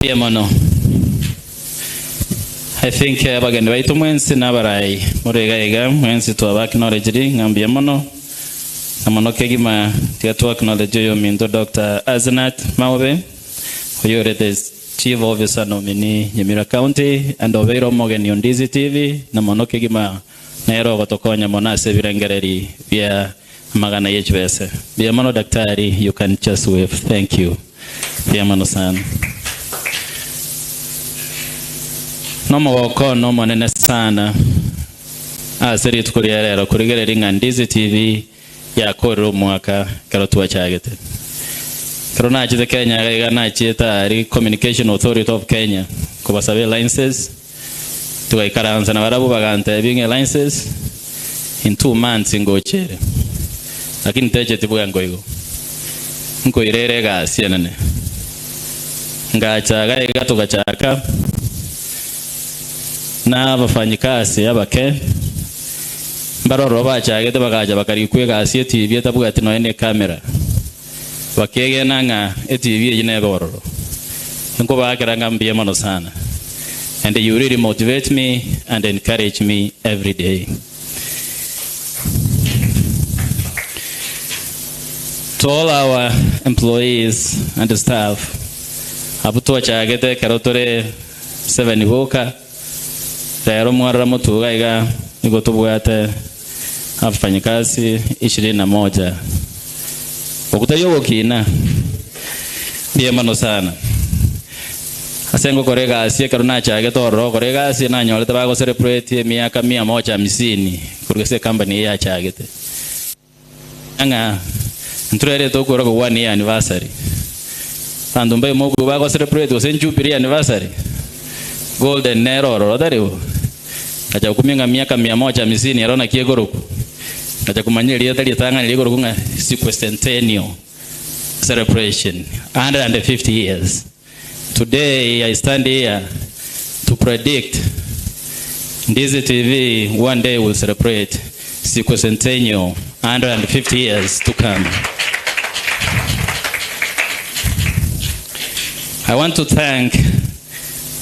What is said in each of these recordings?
Mbuya mono. I think abageni baito mwensi na abarai more iga iga mwensi twaba acknowledged ng'a mbuya mono na mono kegima tiga twa acknowledge oyominto Doctor Azenat Maobe oyo ore the Chief Officer Nominee Nyamira County and obeire omogeni on Ndizi TV na mono kegima nere ogotokonya mono ase ebirengereri bia amagana ye chibese. Mbuya mono daktari you can just wave thank you. Mbuya mono sana. Nomogoko one omonene sana ase rituko ria rero korigereria ng'a Ndizi TV yakorire omwaka ekero twachagete. Ekero nachete Kenya iga iga nachiete aria Communication Authority of Kenya kobasaba elicenses, Togaikaransa na barabwo bagantebia ng'a Elises, in 2 months ngochere. Lakini techeti bwango igo. Nkoirere egasi enene. Ngacha iga iga togachaka na abafanyikasi abake mbare ororo bachagete bagacha bakarikwa egasi etibi etabwati nonya ne ecamera. Bakegena ng'a etibi eyio nebe ororo. Nkobaakera ng'a mbuya mono sana and you really motivate me and encourage me every day. To all our employees and staff, abwo twachagete ekero tore 7 boka, rero mwarora motuga iga nigo tobwate abafanyikazi ishirini na moja. Okotari ogokina, mbuya mono sana. Ase ngokora egasi ekero nachagete ororo gokora egasi nanyorete bago celebrate emiaka mia moja hamsini korwa ase ecompany eye yachagete. Ng'a nturerete okora ko one year anniversary. Abanto mbaye mokobua bago celebrate gose jubilee anniversary, golden nere ororo tari bo? Ngacha gokumia ng'a miaka mia moja hamsini ero naki ekorokwa. Ngacha komanya erieta ritang'ani rikorokwa ng'a squicentennial celebration, 150 years. Today I stand here to predict Ndizi TV one day will celebrate squicentennial 150 years to come. I want to thank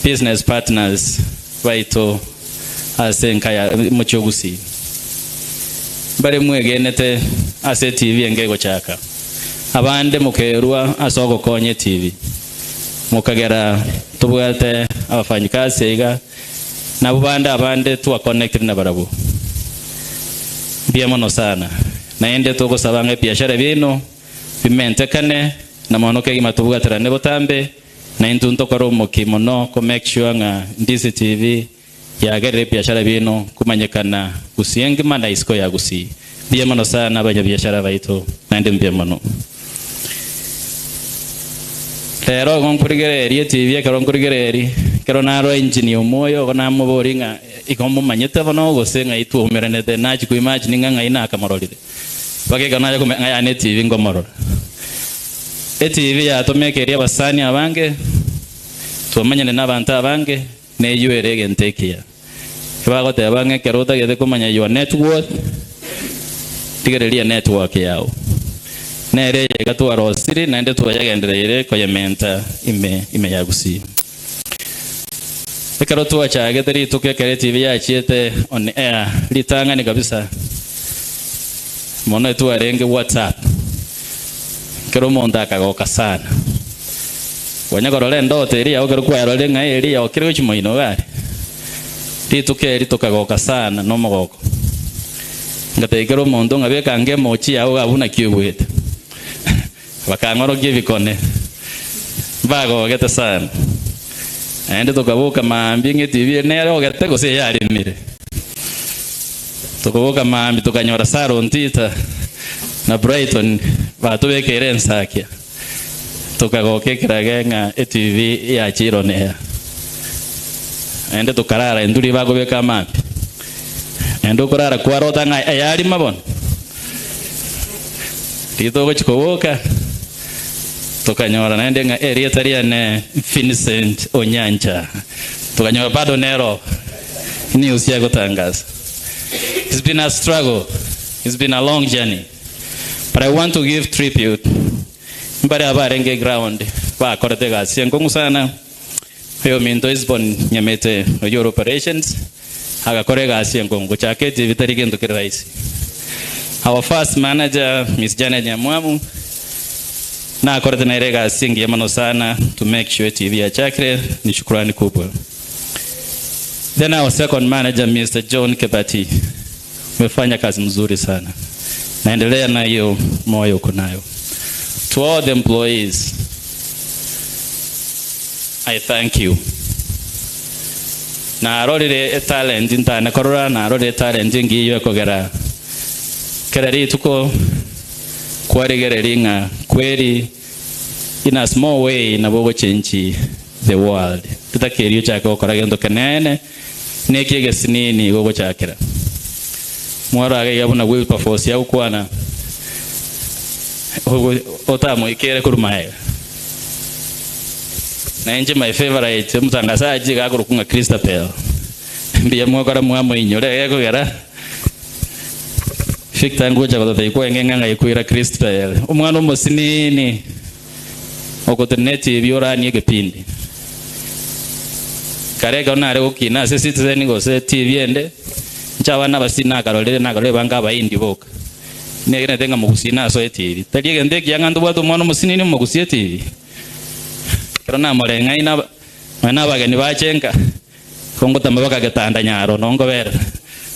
business partners baito ase enka ya mochie Gusii mbare mwegenete ase TV enge egochaka abande mokerwa ase ogokonya TV mokagera tobwate abafanyikazi iga nabo bande abande twa connected na barabwo mbuya mono sana naende togosaba ng'a ebiashara biaino bimentekane na mono kegima tobwaterane botambe na intwe ntokore omoki mono ko make sure ng'a Ndizi TV yagerire ebiashara biaino komanyekana Gusii engima na isiko ya Gusii. Mbuya mono sana abanyabiashara baito naende mbuya mono. Rero igo nkorigereria etibi ekero nkorigereria ekero narora engineer omoyo igo namoboria ng'a igo momanyete bono gose ng'ai twaumeranete nachia ko imagine ng'a ng'ai nakamororire. Mpaka ekero nacha komanya ng'a yaani etibi nkomorora. Etibi yatomekeire abasani abange, twamanyane na abanto abange, na eyio ere egento ekiya. Ebagoteba ng'a ekero otagete komanya your net worth, rigereria enetwork yao. Nere eye iga twarosirie naende twayegendereire koyementa ime ime ya Gusii. Ekero twachagete rituko ekero etibi yachiete on air ritang'ani kabisa, mono etwarenge WhatsApp, kera omonto akagoka sana. Konya korora endoto eria yao ekero kwayarorire ng'a eria yokire gochia moino iga aria. Rituko eri tokagoka sana na omogoko. Ngatebia kera omonto ng'a beka ange emochi yao iga abwo naki oigwete. Bakang'orokia ebikone, mbagogete sana. Naende tokaboka mambia ng'a etibi eye nere ogete gose eyaremire. Tokaboka mambia tokanyora Sarah Ontita na Brighton batobekeire ensakia. Tokagoka ekerage ng'a etibi yachiire one ea. Naende tokarara intwe riria bakobeka amaambia. Naende okorara kwarota ng'a eyarima bono. Riria togochia koboka, tokanyora naende ng'a erieta riane Vincent Onyancha. Tokanyora bado nero news yagotangasa. It's been a struggle, it's been a long journey. But I want to give tribute mbare abarenge ground bakorete egasi enkong'u sana. Oyominto Hesbon Nyamete oyio ore operations agakora egasi enkongu gochaka etibi tari gento kere rahisi. Our first manager Miss Janet Nyamwamu nakorete nere egasi engiya mono sana to make sure etibi yachakire ni shukrani kubwa. Then our second manager Mr. John Kebati umefanya kazi mzuri sana, naendelea na hiyo moyo uko nayo. To all the employees I thank you. Narorire etalent ntane korora narorire etalent engiya ekogera kera rituko kwarigereria ng'a kweri in a small way nabo ogochenchi the world. Totakeiri ochake gokora gento kenene neki egesinini igo ogochakera. Mwarora iga buna Wilberforce agokwana otamoikere korwa magega. Na inche my favorite omotangasaji iga akorokwa ng'a Christabel. Mbuya mwakora mwamoinyora egekogera Victor ngocha gototebia kwenge ng'a ng'ai koira Christabel. Omwana omosinini ogotenena etibi oranie egepindi. Kare ekero nare gokina ase Citizen gose TV ende, inche abana abasini nakarorire nakarorire bange Abahindi boka. Negenete ng'a mogusii nasoe etibi. Tari egento ekiya ng'a ntobwate omwana omosinini omogusii etibi. Ekero namoreng'aine aba nonya na abageni bache nka, kongotama baka getanda nyaro nonkoberera.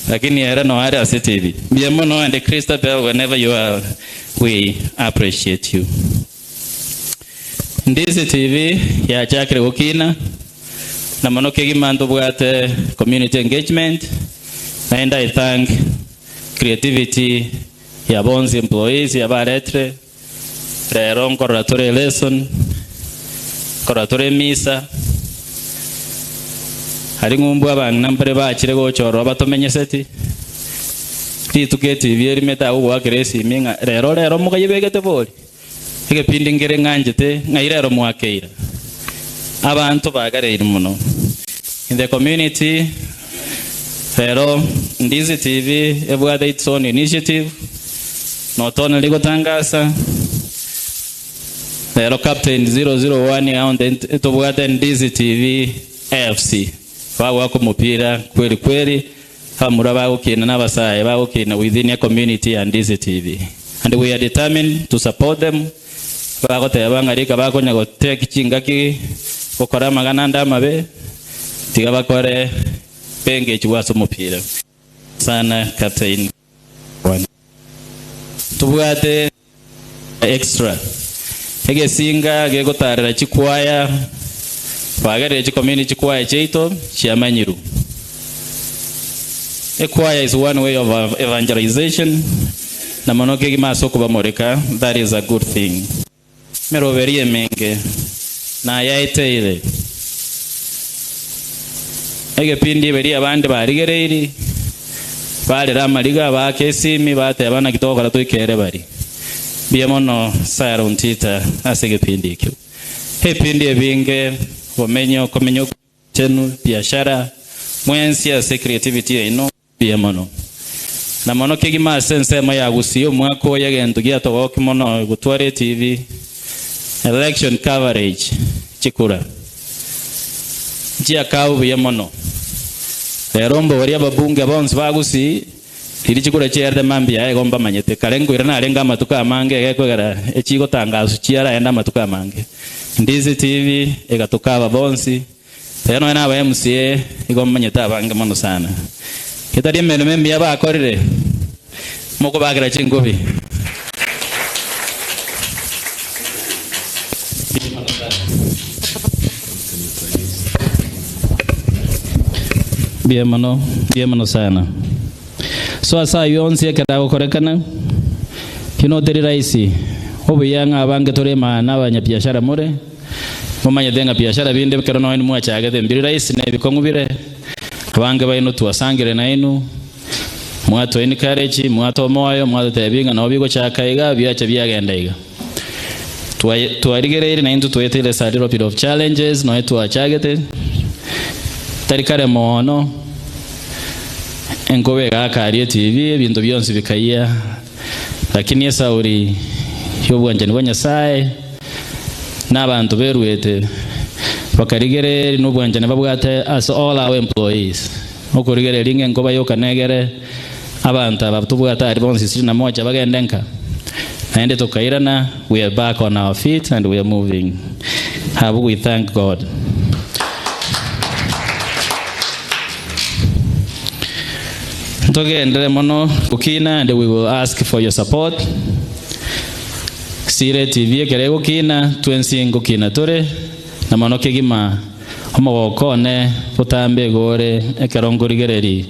Lakini ere noyo are ase etibi. Mbuya mono and Christabel whenever you are we appreciate you. Ndizi TV yachakire gokina na mono kegima ntobwate community engagement naende I thank creativity ya bonsi employees yabaretire rero nkorora tore elesson nkorora tore emisa aria ng'umbu abang'ina mbare bachire gocha ororo batomenyeseti rituko etv erimete agwo goakera esimi ng'a rero rero mokayebegete bori. Egepindi nkere ng'anchete ng'ai rero mwakeira. Abanto bagareire mono in the community rero Ndizi TV ebwate its own initiative not only gotangasa rero Captain 001 aonde tobwate Ndizi TV AFC bagoaka omopira kweli kweli Abamura bagokina na abasae bagokina within a community ya Ndizi TV and we are determined to support them bagoteba ng'a rika bakonya go take chingaki gokora amang'ana ande amabe tiga bakore bengechigwe ase omopira sana Captain one tobwate extra egesinga gegotarera chikwaya bagerire chicommunity chikwaya chiaito chiamanyiru. Ekwaya is one way of evangelization na mono kegima ase okobamoreka that is a good thing. Emeroberio emenge nayaeteire egepindi eberia abande barigereiri barera amariga baaka esimi bateba naki togokora toikere bari. Mbuya mono Sarah Ontita ase egepindi ekio. Ebipindi ebinge obomenyo okomenya okochenu biashara mwensi ase creativity yaino mbuya mono. Na mono kegima ase ensemo ya Gusii omwaka oyo egento giatogokia mono gotwara etv election coverage chikura nchiakabu buya mono. Rero mborie ababunge bonsi ba Gusii riria chikura chiarete mambia aye igo mbamanyete. Kare nkoira narenge amatuko amange egekogera echigotangaswa chiaraende amatuko amange. Ndizi TV egatokaba bonsi Rero nonya naba MCA igo mbamanyete abange mono sana. Getari emeremo emiya bakorire, mokobakera chingobi. Mbuya mono, mbuya mono sana. So ase ayio onsi ekero agokorekana, kino teri rahisi, obuya ng'a abange tore maana abanyabiashara more, Momanyete ng'a biashara binde ekero nonya nimwachagete mbiri rahisi na ebikong'u bire. Abange baino twasangire nainwe, mwatoa encourage, mwatoa omoyo, mwatotebia ng'a nabo bigochaka iga, biacha biagenda iga. Twarigereirie naintwe twaeteire ase a little bit of challenges nonya twachagete, tari kare mono, enkoba egaaka aria etibi, ebinto bionsi bikayia, lakini esauri y'obwanchani bwa Nyasaye, na abanto beruete. Bakarigereria nobwanchani babwate ase all our employees. Okorigereria ng'a enkoba yoka negere abanto aba tobwate aria bonsi ishirini na moja bagende nka. Naende tokairana, we are back on our feet and we are moving. Abwo we thank God. Ntogenderere mono gokina and we will ask for your support. Sire TV ekero egokina, twensi ngokina tore, na mono kegima omogoko one botambe igo ore ekero nkorigereria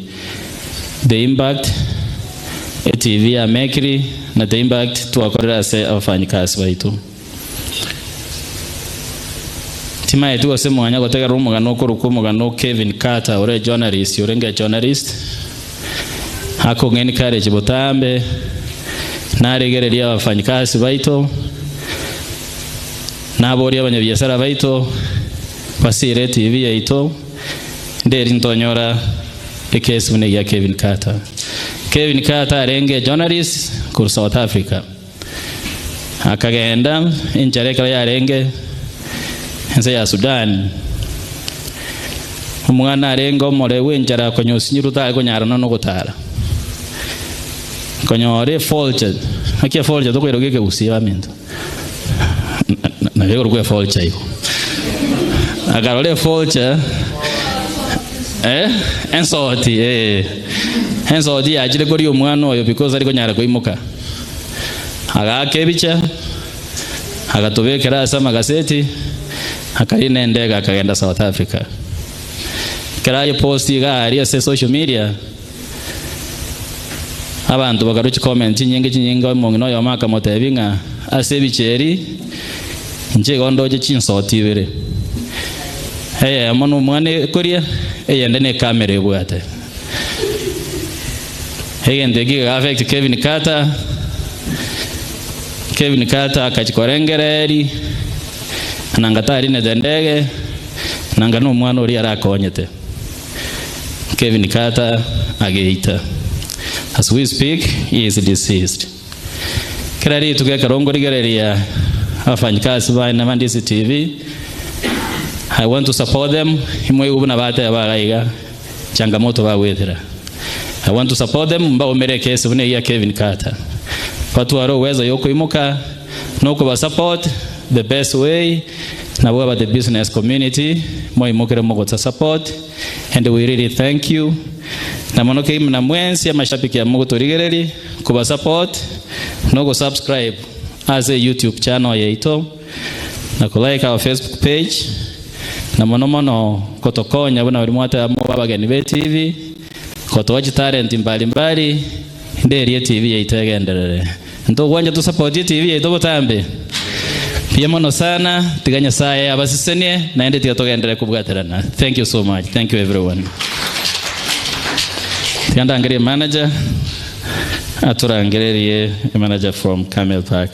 the impact etv ya Mercury na the impact twakorire ase abafanyikazi baito. Timaeti gose mwanya gotegerera omogano okorokwa omogano Kevin Carter ore journalist orenge journalist akong'a encourage botambe naregereria abafanyikazi baito naboria abanyabiasara baito basire etv yaito nderi ntonyora ekesi buna egia Kevin Carter. Kevin Carter arenge journalist korwa South Africa. Akagenda enchara ekero yarenge ense ya Sudan. Omwana arenge omore bw'enchara konya osinyirwe tare konyara nonya nogotara. Konyora efulture, naki efulture tokoiroka ekegusii baminto? Nabo ekorokwa efulture igo. Akarora efulture, eh, ensoti eh, ensoti yachire koria omwana oyo because tari konyara koimoka. Agaaka ebicha, agatobekera ase amagaseti, akarina endege akagenda South Africa. Ekero ayepost iga aria ase social media, abanto bakarwa chicomment chinyinge chinyinge, omong'ina oyomo akamotebia ng'a ase ebicha eri, inche igo ndoche chinsoti ibere, eyemo na omwana ekoria, eyende na ecamera ebwate. Egento eki gega affect Kevin Carter, Kevin Carter akachia korengereria, nanga tarinete endege, nanga na omwana oria arakonyete. Kevin Carter ageita. As we speak, he is deceased. Kera rituko ekero nkorigereria abafanyikazi baye ba DCTV, I want to support them, imoigwe buna bateba iga iga, changamoto bagwetera. I want to support them mbaumere ekesi buna eyia Kevin Carter. Batware uwezo yokoimoka na okoba support the best way nabwo aba the business community moimokere mogotsa support and we really thank you na mono kegima na mwensi amashabiki amogotorigereri koba support na ogo subscribe ase YouTube channel yaito na ko like our Facebook page na mono mono gotokonya buna bari mwateba mobe abageni be TV gotoa chitalent mbali mbali inde eria TV yaito egenderere. Ntogwancha to support TV yaito botambe? Mbuya mono sana, tiga Nyasaye abasesenie naende tiga togenderere kobwaterana. Thank you so much. Thank you everyone. Tiga ndangerie manager atorangererie manager from Camel Park.